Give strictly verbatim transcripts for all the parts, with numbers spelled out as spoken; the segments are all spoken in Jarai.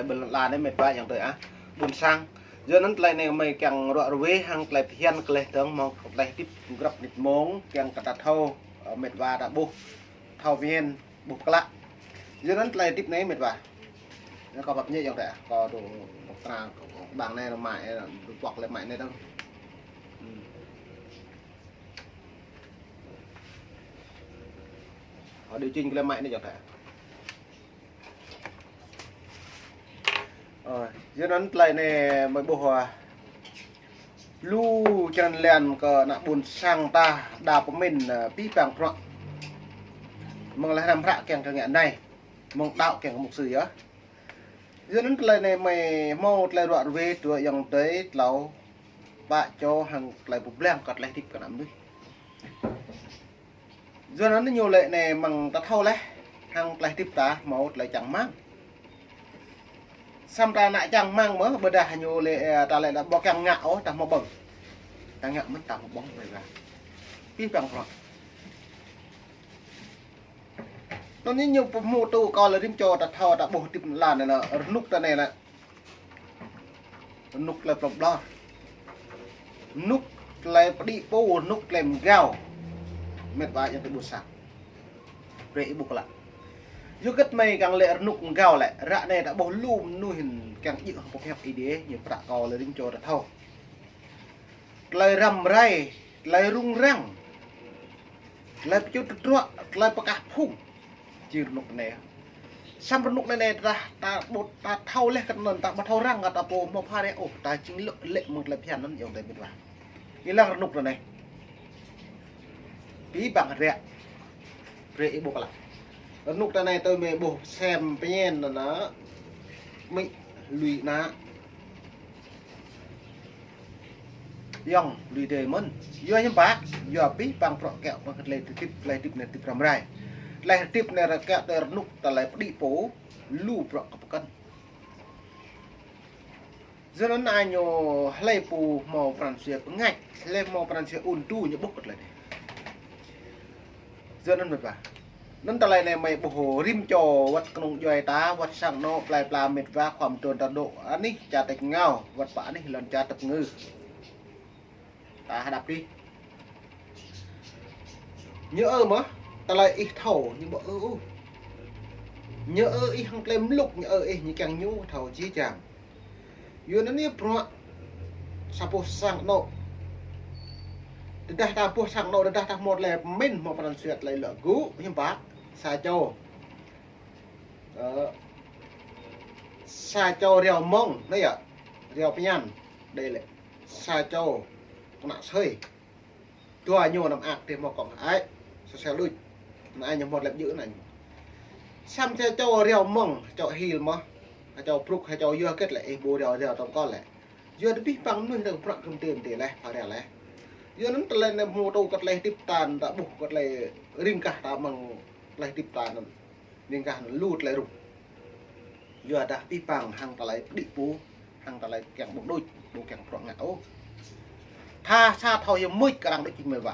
Ƀơi lŏn ala anai mĕt wa ayŏng adơi ah. Ƀôn sang. Yua anŭn tơlơi anai mơi kiăng ruă ruê hăng tơlơi phiăn kơ lĕ dơ̆ng mơ̆ng tơlơi hơdip grăp nit mông kiăng kơ ta thâo, ơ, mĕt wa ta ƀuh. Thâo phiăn ƀuh klă. Yua anŭn tơlơi hơdip anai mĕt wa. Anai kâo pap ñĕ ayŏng adơi ah. Kâo tŭ tra ƀăng anai mă, tŭ pŏk lĕ mă anai dơ̆ng. Hmm. Ơ, điều chỉnh kơ lĕ mă anai ayŏng adơi ah. Ơ, yua anŭn tơlơi anai mơi ƀuh, ơ, lu črăn lan kơ ană ƀôn sang ta đa pơmĭn, ơ, pih pang prăk. Mơ̆ng lĕ hrăm hră kiăng kơ ngă anai. Mơ̆ng đaŏ kiăng kơ mục sư yơh. Yua anŭn tơlơi anai mơi hmâo tơlơi ruă ruê tui ayŏng adơi tlâo pă čô hăng tơlơi pơblang kơ tơlơi hơdip kơ ană mơnuih. Yua anŭn ñu lĕ anai mơ̆ng ta thâo lĕ, hăng tơlơi hơdip ta hmâo tơlơi čang rơmang. Samơ̆ ta ană čang rơmang mơ̆, ƀôdah ñu lĕ, ơ, ta lĕ ƀu kiăng ngă ôh, ta hmâo ƀơ̆ng. Ta ngă mơ̆n ta hmâo ƀơ̆ng ƀơi wa. Pih pang prăk. Anŭn ñu pơhmu tŭ kơ lĕ rĭm čô ta thâo ta ƀuh hơdip lăn anai lĕ, rơnŭk ta anai lĕ. Rơnŭk tơlơi plŏm ƀlŏr. Rơnŭk tơlơi pơđĭ pô, rơnŭk tơlơi mơgao. Mĕt wa ayŏng adơi ƀôn sang. Brơi ih ƀuh klă. Yua hơget mơi kiăng lĕ rơnŭk mơgao lĕ, ră anai ta ƀuh lu mơnuih kiăng djơ̆ hăng pơhiăp Ơi Adai, ñu prăk kơ lĕ rĭm čô ta thâo. Tơlơi răm rai, tơlơi rŭng răng, tơlơi pơčut tơdruă, tơlơi pơkah phung. Jing rơnŭk anai. Samơ̆ rơnŭk anai anai ta, ta ƀu, ta thâo lĕ kơ anŭn ta ƀu thâo răng kơ ta pô hmâo phara ôh, ta jing lĕ, lĕ mơ̆ng tơlơi phiăn anŭn ayŏng adơi mĕt wa. Ih lăng rơnŭk anai. Pih pang ră. Brơi ih ƀuh klă. Rơnŭk ta anai tui mơi ƀuh sem pơñen anŭn anai. Mĭ lui anai. Ayŏng lui adơi mơ̆n. Yua hiư̆m pă, yua pih pang prăk kiăng kơ tơlơi hơdip, tơlơi hơdip anai hơdip răm rai. Tơlơi hơdip anai ră kiăng tui rơnŭk tơlơi pơđĭ pô, lu prăk kơ pơkŏn. Yua anŭn anai ñu hlơi pô hmâo pran jua pơngač, hlơi hmâo pran jua ŭn tŭ ñu ƀuh kơ tơlơi anai. Yua anŭn mĕt wa. Anŭn tơlơi anai mơi ƀuh rĭm čô wơ̆t kơnung djuai ta, wơ̆t sang anŏ plơi pla mĕt wa khŏm trŭn ta dŏ anih čar tač rơngiao, wơ̆t pơ anih lŏn čar tơpơngư. Ta hơđăp dih. Ñu ơ mơ̆, tơlơi ih thâo, ñu ƀu ơ ôh. Ñu ơ ih hăng tơlơi mlŭk, ñu ơ ih ñu kiăng ñu thâo jih jang. Yua anŭn ñu prăk sa boh sang anŏ. Tơdah ta boh sang anŏ, tơdah ta hmâo tơlơi pơmĭn, hmâo pran jua tơlơi lŏ gŭ, hiư̆m pă, sa čô. Ơ, sa čô reo mơ̆ng, anai yơh, reo pơñan, đei lĕ. Sa čô, kơnă sơi. Dua ñu anăm ak tih mơ̆ kŏng ai. Sơsel đuč. Anai ñu hmâo tơlơi djơ̆ anai ñu. Samơ̆ sa čô reo mơ̆ng, čô hil mơ̆. Sa čô brŭk, sa čô yua hơget lĕ, ih ƀu reo reo tŏng kơ lĕ. Yua tơ pih pang mơnuih tơ prăk kơm têm tê lĕ, phara lĕ. Yua anŭn tơlơi anai hmâo tŭ kơ tơlơi hơdip ta anŭn ta ƀuh kơ tơlơi ring kah ta mơ̆ng tơlơi hơdip ta anŭn. Ring kah anŭn lu tơlơi rŭng. Yua dah pih pang hăng tơlơi pơđĭ pô, hăng tơlơi kiăng ƀu đôč, ƀu kiăng prăk ngă ôh. Tha sa thâo yua mưč kơ arăng đôč jing mĕt wa.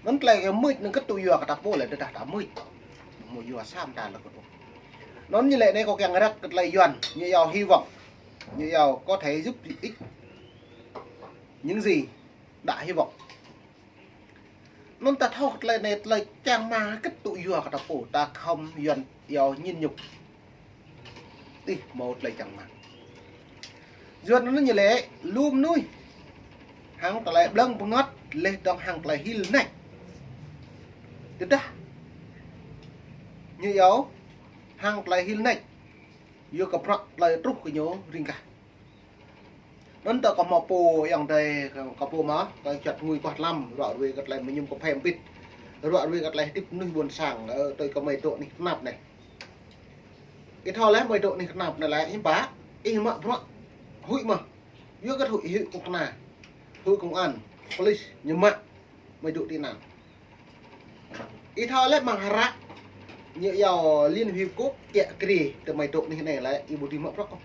Anŭn tơlơi yua mưč anŭn kơtŭ yua kơ ta pô lĕ tơdah ta mưč. Mơ̆ yua sa mơta lĕ kơtŭ. Anŭn ñu lĕ anai kâo kiăng răk kơ tơlơi Yuan, ñu iâu hy vọng. Ñu iâu có thể giúp ích những gì đã hy vọng. Anŭn ta thâo tơlơi anai tơlơi čang rơmang kơtŭ yua kơ ta pô ta khŏm Yuan iâu nhịn nhục. Ih hmâo tơlơi čang rơmang. Yua anŭn ñu lĕ lu mơnuih hăng tơlơi ƀlơ̆ng pơngăt lĕ dơ̆ng hăng tơlơi hil nač. Tơdah ñu iâu hăng tơlơi hil nač. Yua kơ prăk tơlơi truh kơ ñu ring kah. Anŭn tơ kâo hmâo pô ayŏng adơi, kâo pô mơ̆, kâo juăt ngui kuah tlam, ruă ruê kơ tơlơi mơñum kơphê mpit. Ruă ruê kơ tơlơi hơdip mơnuih ƀôn sang, ơ, tui kơ mơi dŏ anih tơnap anai. Ih thâo lĕ mơi dŏ anih tơnap anai lĕ, hiư̆m pă, ih mă bruă, huĭ mơ̆. Yua kơ huĭ, huĭ kơnuk kơna, huĭ công an, police, ñu mă, mơi dŏ tị nạn. Ih thâo lĕ mơ̆ng hră ñu iâu Liên Hiệp Quốc kiă kriê tơ mơi dŏ anih anai lĕ ih ƀu dưi mă bruă ôh.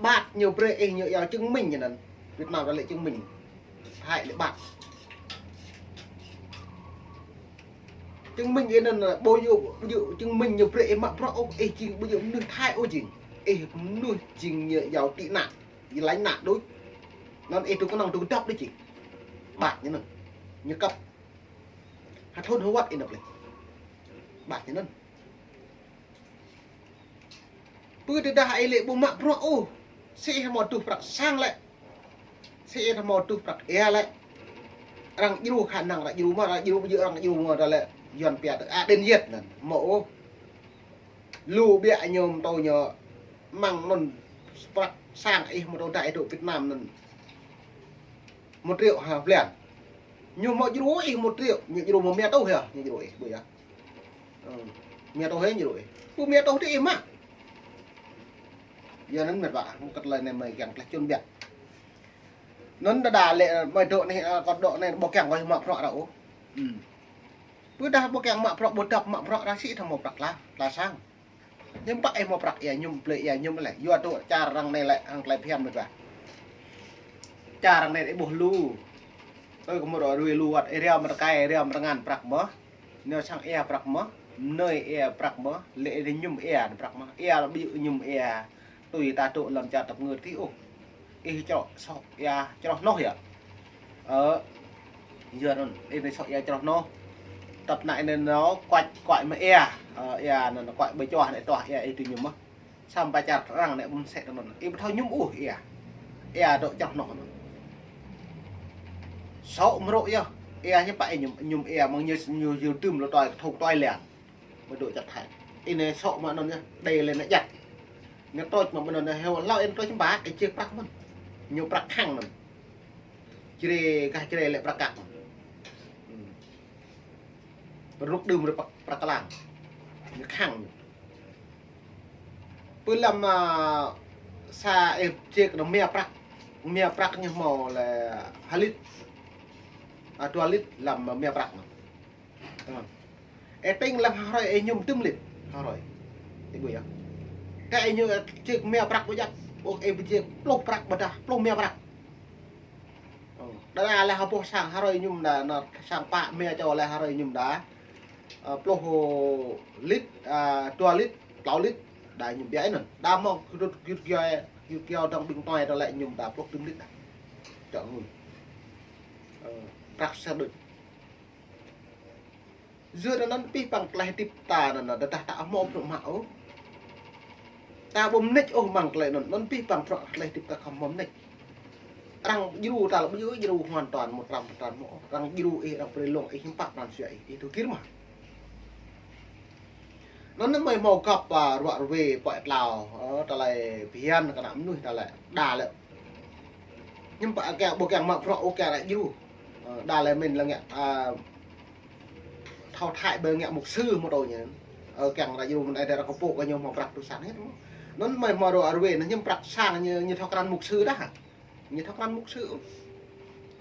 Ƀat ñu brơi ih ñu iâu chứng minh ñu anŭn. Việt Nam ta lĕ chứng minh. Thái lĕ ƀat. Chứng minh ih anŭn ƀu djơ̆, ƀu djơ̆ chứng minh ñu brơi ih mă bruă ôh, ih jing ƀu djơ̆ mơnuih Thái ôh jing. Ih mơnuih jing ñu iâu tị nạn, ñu lánh nạn đôč. Anŭn ih tŭ kơnơ̆ng tŭ kơdŏp đôč jing. Ƀă ñu anŭn. Ñu kăp. Hơthŭn hơwăt ih anŭn plĕ. Ƀă ñu anŭn. Pơ tơdah ih lĕ ƀu mă bruă ôh. Sĭ ih hmâo tuh prăk sang lĕ. Sĭ ih hmâo tuh prăk ia lĕ. Arăng djru khả năng arăng djru mă, arăng djru ƀu djơ̆ arăng djru mă ta lĕ. Yuan pia tơ a đen yet anŭn. Mă ôh. Lu biă ñu mơtô ñu mơ̆ng anŭn prăk sang ih mơtô đa ih dŏ Việt Nam anŭn. Một triệu ha blan. Ñu hmâo djru ih một triệu, ñu djru mă mia tuh yơh, ñu djru ih, ƀu yơh. Ơ, mia tuh hĕ ñu djru ih. Ƀu mia tuh đĭ ih mă. Yua anŭn mĕt wa, kơ tơlơi anai mơi kiăng tlaih čun biă. Anŭn đa đa lĕ mơi dŏ anai, ơ, kâo dŏ anai ƀu kiăng kâo mă bruă ră ôh. Ư. Pơ tơdah ƀu kiăng mă bruă ƀu djơ̆ mă bruă ră sĭ ih hmâo prăk tla, tla sang. Ñu pă ih hmâo prăk ia ñu, blơi ia ñu lĕ. Yua dŏ čar arăng anai lĕ, hăng tơlơi phiăn mĕt wa. Čar arăng anai ih ƀuh lu. Tui kơ mơ̆ ră ruai lu wơ̆t, ih riam rơkai, ih riam rơngan prăk mơ̆. Nao sang ia prăk mơ̆, mơnơi ia prăk mơ̆, lĕ ih ñu ia prăk mơ̆. Ia lĕ ƀu djơ̆ ñu ia. Tui ta dŏ lăm čar tơpơngơ̆t tih ôh. Ih čroh, soh ia čroh noh yơh. Ơ, yua anŭn, ih anai soh ia čroh noh. Tơpă anai anŭn nao, kuač, kuač mă ia. Ơ, ia anŭn kuač ƀơi čoh anai tuah ia ih tui ñu mơ̆. Samơ̆ pă čar arăng anai ƀu mơsĕ tơ anŭn. Ih ƀu thâo ñu ôh ia. Ia dŏ čroh noh anŭn. Soh mơrô yơh. Ia ñu pă ih ñu, ñu ia mơ̆ng ñu, ñu, ñu tŭm lu tui, thŭk tui lian. Mơ̆ dŏ čar Thái. Ih anai soh mă anŭn yơh. Đei lĕ anai jăk. Ñu trôč mă anŭn yơh. Heo hlâo ih trôč ƀă, ih čih prăk mơ̆n. Ñu prăk khăng mơ̆n. Čre, gah čre lĕ prăk kăk mơ̆n. Ư. Rŭk đưm rơpăk prăk klang. Ñu khăng ñu. Pơ lăm, a, sa ih čih kơ mia prăk. Mia prăk ñu hmâo lĕ ha lit. A, dua lit lăm mia prăk anŭn. Ơ. Ih tĭng lăm ha hrơi ih ñu tŭm lit. Ha hrơi. Ih ƀuh yơh. Tơ ih ñu čih mia prăk ƀu jăk. Ôh ih ƀu čih pluh prăk ƀôdah, pluh mia prăk. Ơ, đa đa lĕ ha boh sang ha hrơi ñu đa, nao sang pă mia čô lĕ ha hrơi ñu đa. Ơ, pluh lit, a, dua lit, klâo lit, đa ñu biă anŭn. Đa mơ̆ng kơdŭt git giai, git giai dŏng ƀing tui tơ lĕ ñu đa pluh tŭm lit đa. Čŏk ngui. Ơ, prăk sa đôč. Yua anŭn pih păng tơlơi hơdip ta anŭn, tơdah ta hmâo bruă mă ôh. Ta ƀu mơneč ôh mơ̆ng tơlơi anŭn, anŭn pih păng bruă tơlơi hơdip ta khŏm hmâo mơneč. Arăng djru ta lĕ ƀu djru hoàn toàn một trăm phần trăm mơ̆. Arăng djru ih, arăng brơi lông ih, hiư̆m pă pran jua ih, ih tŭ gir mă. Anŭn mơi hmâo găp, a, ruă ruê pơ̆ tlao, ơ, tơlơi phiăn kơ ană mơnuih ta lĕ, đa lĕ. Hiư̆m pă kiăng ƀu kiăng mă bruă ôh kiăng arăng djru. Ơ, đa lĕ mĭn lĕ ngă, a, thâo Thái ƀơi ngă mục sư mơ̆ tui ñu. Ơ, kiăng arăng djru mơ̆n ai đa arăng kơpŏk kơ ñu hmâo prăk tui sang hĕt mơ̆. Anŭn mơi hmâo ruă ruê anŭn hiư̆m prăk sang ñu, ñu thâo krăn mục sư đa. Ñu thâo krăn mục sư ôh.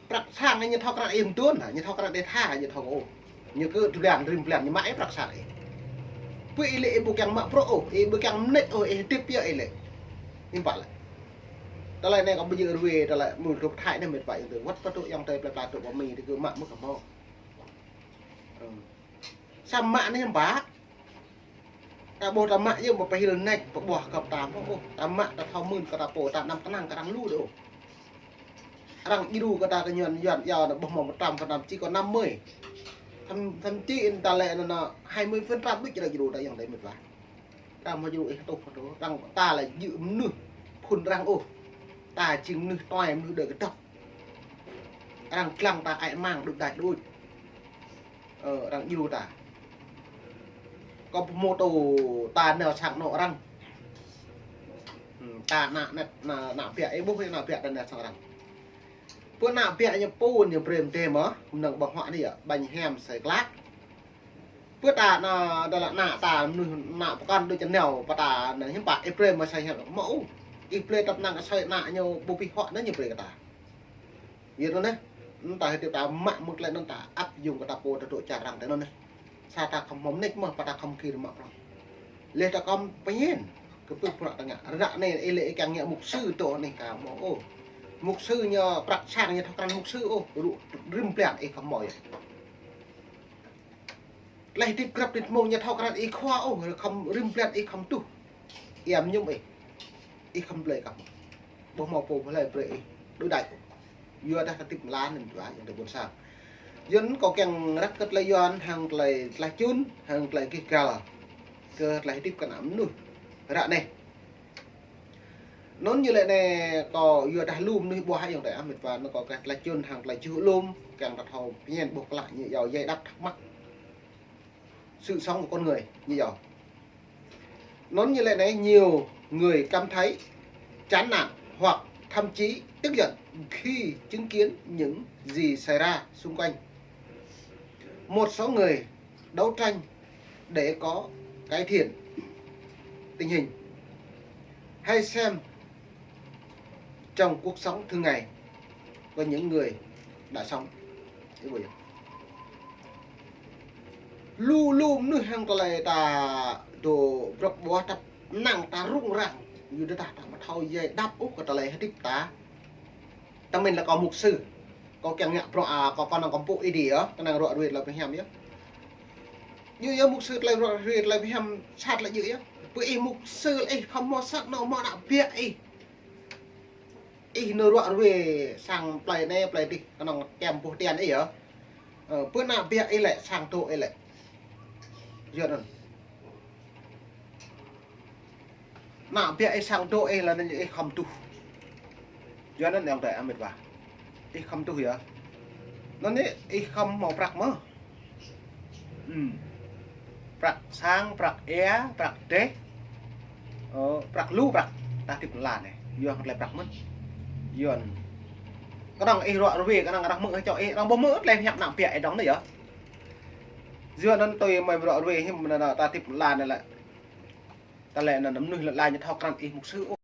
Prăk sang ñu thâo krăn ih mơtuôn, ñu thâo krăn đe tha, ñu thâo ôh. Ñu kơ tơblan rim blan ñu mă ih prăk sang ih. Pơ ih lĕ ih ƀu kiăng mă bruă ôh, ih ƀu kiăng mơneč ôh, ih hơdip yơh ih lĕ. Hiư̆m pă lĕ. Tơlơi anai kâo ƀu djơ̆ ruê tơlơi mơ̆ng tŭ Thái anai mĕt wa ayŏng adơi. Wơ̆t pơ tŭ ayŏng adơi plei pla tŭ pơ Mi tơ kơ mă mơ̆ kơ hmâo. Ơ. Samơ̆ mă anai hiư̆m pă. Ta ƀuh ta mă yơh ƀu pơhil neč pơƀuah găp ta mơ̆ ôh. Ta mă ta thâo mưn kơ ta pô ta anăm kơnang kơ arăng lu đôč ôh. Arăng djru kơ ta kơ Yuan, Yuan iâu anŭn ƀuh mơ̆ một trăm phần trăm či kơ năm mươi. Thậm, thậm chí ta lĕ anŭn hai mươi phần trăm đôč arăng djru ta ayŏng adơi mĕt wa. Arăng hmâo djru ih tuh pơtô. Arăng ta lĕ djơ̆ mơnuih phŭn arăng ôh. Ta jing mơnuih tui mơnuih đơi kơdŏp. Arăng lăng ta ai mang đôč đač đôč. Ơ, arăng djru ta. Kâo pơhmô tơ ta nao sang anŏ arăng. Ư, ta ană, ană, ană, ană biă, ih ƀuh ană biă ta nao sang arăng. Pơ ană biă ñu pô ñu brơi mơdê mơ̆, mơnơ̆ng ƀơ̆ng huă anai yơh, ƀañ hiam sai klak. Pơ ta ană, đa lĕ ană ta mơnuih ană pơkŏn đôč čơneo, pơ ta ană hiư̆m pă, ih brơi mơ̆ sai hiam, mơ̆ ôh. Ih brơi tơpă năng kơ sai ană ñu ƀu pih huă anŭn ñu brơi kơ ta. Yua anŭn neh, anŭn ta hơdip ta mă mơ̆ng tơlơi anŭn ta áp dụng kơ ta pô ta dŏ čar arăng tơ anŭn neh. Sa ta khŏm hmâo mơneč mơ̆, pă ta khŏm gir mă prŏng. Leh ta khŏm pơñen, kơ pưk bruă ta ngă. Ră anai ih lĕ ih kiăng ngă mục sư tơ anai kâo hmâo ôh. Mục sư ñu prăk sang ñu thâo krăn mục sư ôh, rŭ rim blan ih khŏm hmâo yơh. Tơlơi hơdip grăp tĭt mông ñu thâo krăn ih khua ôh, khŏm rĭm blan ih khŏm tuh. Iăm ñum ih. Ih khŏm blơi kăp. Ƀu hmâo pô blơi brơi ih. Đuaĭ đač. Yua dah kơ hơdip mơla anŭn dua, yang tơ ƀôn sang. Yua anŭn kâo kiăng răk kơ tơlơi Yuan, hăng tơlơi, tơlơi čun, hăng tơlơi gih gal. Kơ tơlơi hơdip kơ ană mơnuih. Ră anai. Anŭn ñu lĕ anai kâo yua dah lu mơnuih ƀuah ayŏng adơi ah met wa, anŭn kâo kơ tơlơi čun hăng tơlơi čuh lŏm, kiăng ta thâo pơñen ƀuh klă ñu iâu djai đăp thắc mắc sự sống của con người ñu iâu. Anŭn ñu lĕ anai, nhiều người cảm thấy chán nản hoặc thậm chí tức giận khi chứng kiến những gì xảy ra xung quanh. Một số người đấu tranh để có cải thiện tình hình. Hãy xem trong cuộc sống thường ngày của những người đã sống. Ih ƀuh yơh. Lu lu mơnuih hăng tơlơi ta dŏ brŏk ƀuah tăp năng ta rŭng răng. Yua dah ta ƀu thâo djai đăp ôh kơ tơlơi hơdip ta. Tơmĭn lĕ kâo mục sư. Kâo kiăng ngă bruă, a, kâo kơnơ̆ng kâo pơpŭ Ơi Adai yơh, kơnơ̆ng ruă ruai tơlơi pơhiam yơh. Yua yơh mục sư tơlơi ruă ruai tơlơi pơhiam sat lĕ yua yơh. Pơ ih mục sư lĕ ih khŏm hmâo sat nao hmâo ană biă ih. Ih nao ruă ruai sang plơi anai plơi adih kơnơ̆ng kiăng ƀuh tian ih yơh. Ơ, pơ ană biă ih lĕ sang dŏ ih lĕ. Yua anŭn. Ană biă ih sang dŏ ih lĕ anŭn ih khŏm tuh. Yua anŭn ayŏng adơi ah met wa. Ih khŏm tuh yơh. Anŭn ih, ih khŏm hmâo prăk mơ̆n. Ưm. Prăk sang, prăk ia, prăk dêh. Ơ, prăk lu prăk. Ta hơdip lăn anai. Yua hăng tơlơi prăk mơ̆n. Yua anŭn. Kơnơ̆ng ih ruă ruai, kơnơ̆ng arăng hmư̆ čŏ ih, arăng ƀu hmư̆ tơlơi hiăp ană biă ih dơ̆ng anai yơh. Yua anŭn tui mơi ruă ruai hiư̆m anŭn ta hơdip lăn anai lĕ. Ta lĕ anŭn mơnuih lĕ laĭ ñu thâo krăn ih mục sư ôh.